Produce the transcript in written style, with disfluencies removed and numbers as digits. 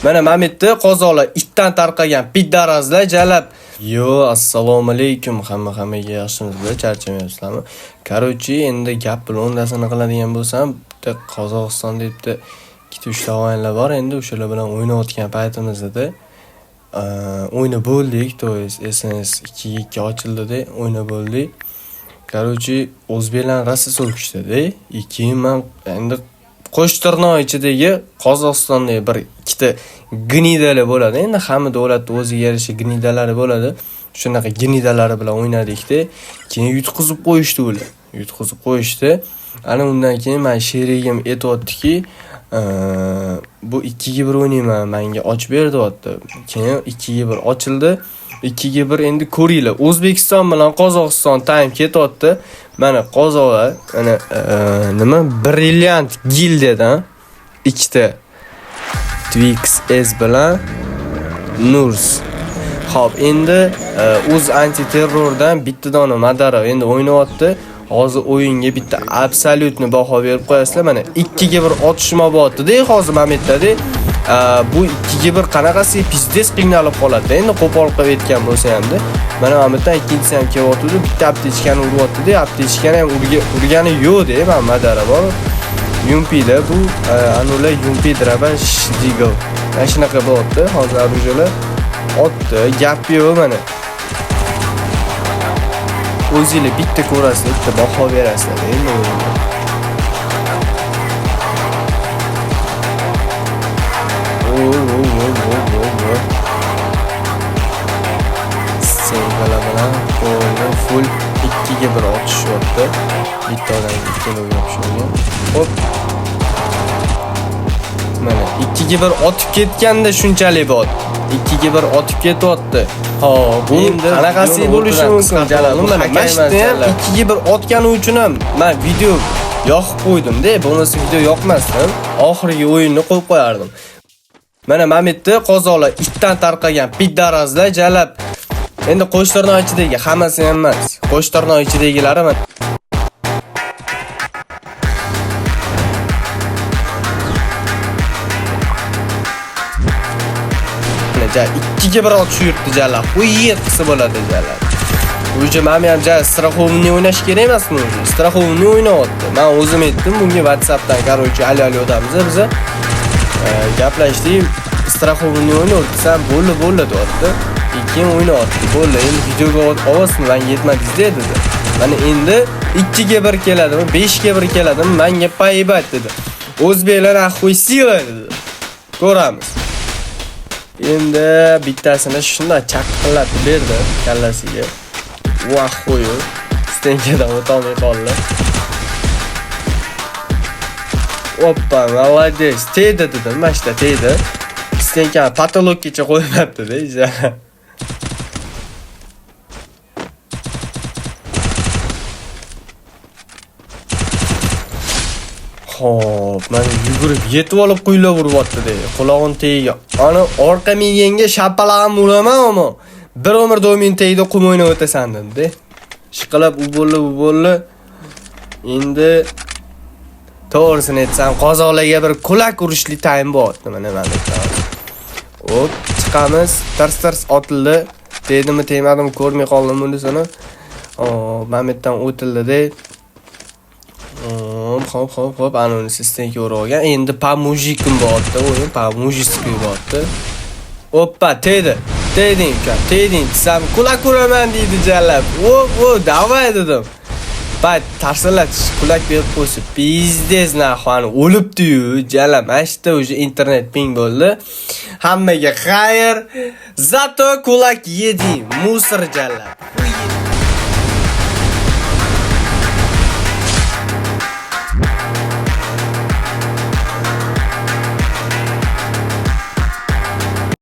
Mana Mametda qozoqlar itdan tarqagan piddarazlar jalab. Yo, assalomu alaykum hammaga yaxshimisizlar, charchamayapsizlarmi? Короче, endi gap bilan o'ndasini qiladigan bo'lsam, bitta Qozog'istonda bitta ikkita uchta o'yinlar bor, endi o'shalar bilan o'ynayotgan paytimizda o'yna bo'ldik, то есть SNS 2-2 ochildi-da, o'yna bo'ldik. Короче, o'zbeklar rosa so'kishdi-da. Keyin men endi Qo'shtirnoq ichidagi Qozog'istondagi bir ikkita гнида lar bo'ladi. Endi hamma davlatda o'ziga yarasha гнида lari bo'ladi. Shunaqa гнида lari bilan o'ynadikda. Keyin yutqizib qo'yishdi ular. Yutqizib qo'yishdi. Ana undan keyin men sherigim aytyaptiki, bu 2-1 o'ynayman, menga ochib ber deyapti. Keyin 2-1 ochildi. 2-1 endi ko'ringlar. O'zbekiston bilan Qozog'iston taym ketyapti. Mana qozoqlar, mana nima Brilliant gildiyadan ikkita Twix S bilan Nurs. Xo'p, endi o'z antiterrordan bitta dona Madara endi o'ynayapti. Hozir o'yinga bitta absolyutni baho berib qo'yasizlar. Mana 2-1 otishma bo'lyapti-da hozir Mametda-da. Bu 2-1 qanaqasi pizdes qiynalib qoladi. Endi qo'pol qilib aytgan bo'lsa hamda. Mana Mametdan ikkinchisi ham kelyapti, bitta aptechkani uryapti-da, aptechkani ham urgani yo'q-da, mana Madara bor. Yumpida bu anular Yumpi Drabash Deagle. Mana shunaqa bo'lyapti. Hozir arujalar otdi, gap yo'q mana. O'zinglar bitta ko'rasizlar, bitta baho berasizlar endi o'yinga. Ssenkalar bilan qo'lni full 2-1 otishyapti. Bitta odam ikkala yopishgan. Hop. Mana 2-1 otib ketganda shunchalik bot. 2-1 otib ketyapti. Hop, bu Endi qanaqasi videoni bo'lishi o'rtadan mumkin? qisqartirib Mana bu mana shu ham hakamlar. 2-1 otgani uchun ham men video yoqib qo'ydim-da, bo'lmasa video yoqmasdim. Oxirgi o'yinni qo'yib qo'yardim. Mana Mametda qozoqlar itdan tarqagan piddarazlar jalab. Endi Qo'shtirnoq ichidagi hammasi ham emas. Qo'shtirnoq ichidagilari mana. Ja 2-1 otishib yuribdi jalab. Quyet qilsa bo'ladi jalab. Уже men ham ja страховный o'ynash kerak emasmi уже? Страховный o'ynayapti. Men o'zim aytdim bunga WhatsAppdan, короче, alo-alo'damiz biz. Gaplashdik. Страховный o'ynayapti, san bo'ldi, bo'ldi deyapti. Keyin o'ynayapti. Bo'ldi, endi videoga ovozmi menga yetmadingiz dedi. Mana endi 2-1 keladimi, 5-1 keladimi, menga поебать dedi. O'zbeklar axuy sila dedi. Ko'ramiz. Endi bittasini shunday chaqillatib berdi kallasiga. Vaxo'yu stenkadan o'tolmay qoldi. Oppa, молодец. Tegdi dedim, mana shu tegdi. Stenkani patologgacha qo'ymabdi-da. Xo'p, mana yugurib yetib olib quylab uryapti-da. Qulog'ini tagiga. Ana orqa miyangga shapalag'im uraman ammo. Bir umr domin tagida qum o'ynab o'tasan dedi. Shiqilab u bo'ldi, bu bo'ldi. Endi to'g'risini aytsam, qozoqlarga bir kulak urishli taym bo'lyapti mana mana. Hop, chiqamiz. Tars-tars otildi. Tegdimi, tegmadimi ko'rmay qoldim bunisini. Hop, Mametdan o'tildi-da. Hop, hop, hop, hop, ana uni sistenka urib olgan. Endi по мужикам bo'lyapti, o'yin по мужицкий bo'lyapti. Oppa, tegdi. Tegding uka, tegding desam, kulak uraman deydi jalab. O, o, давай dedim. Bay tarsillatish kulak berib qo'ysa, пиздец нахуй, o'libdi-yu, jalab. Mana shu yerda уже internet ping bo'ldi. Hammaga xayr. Зато kulak yeding, мусор jalab.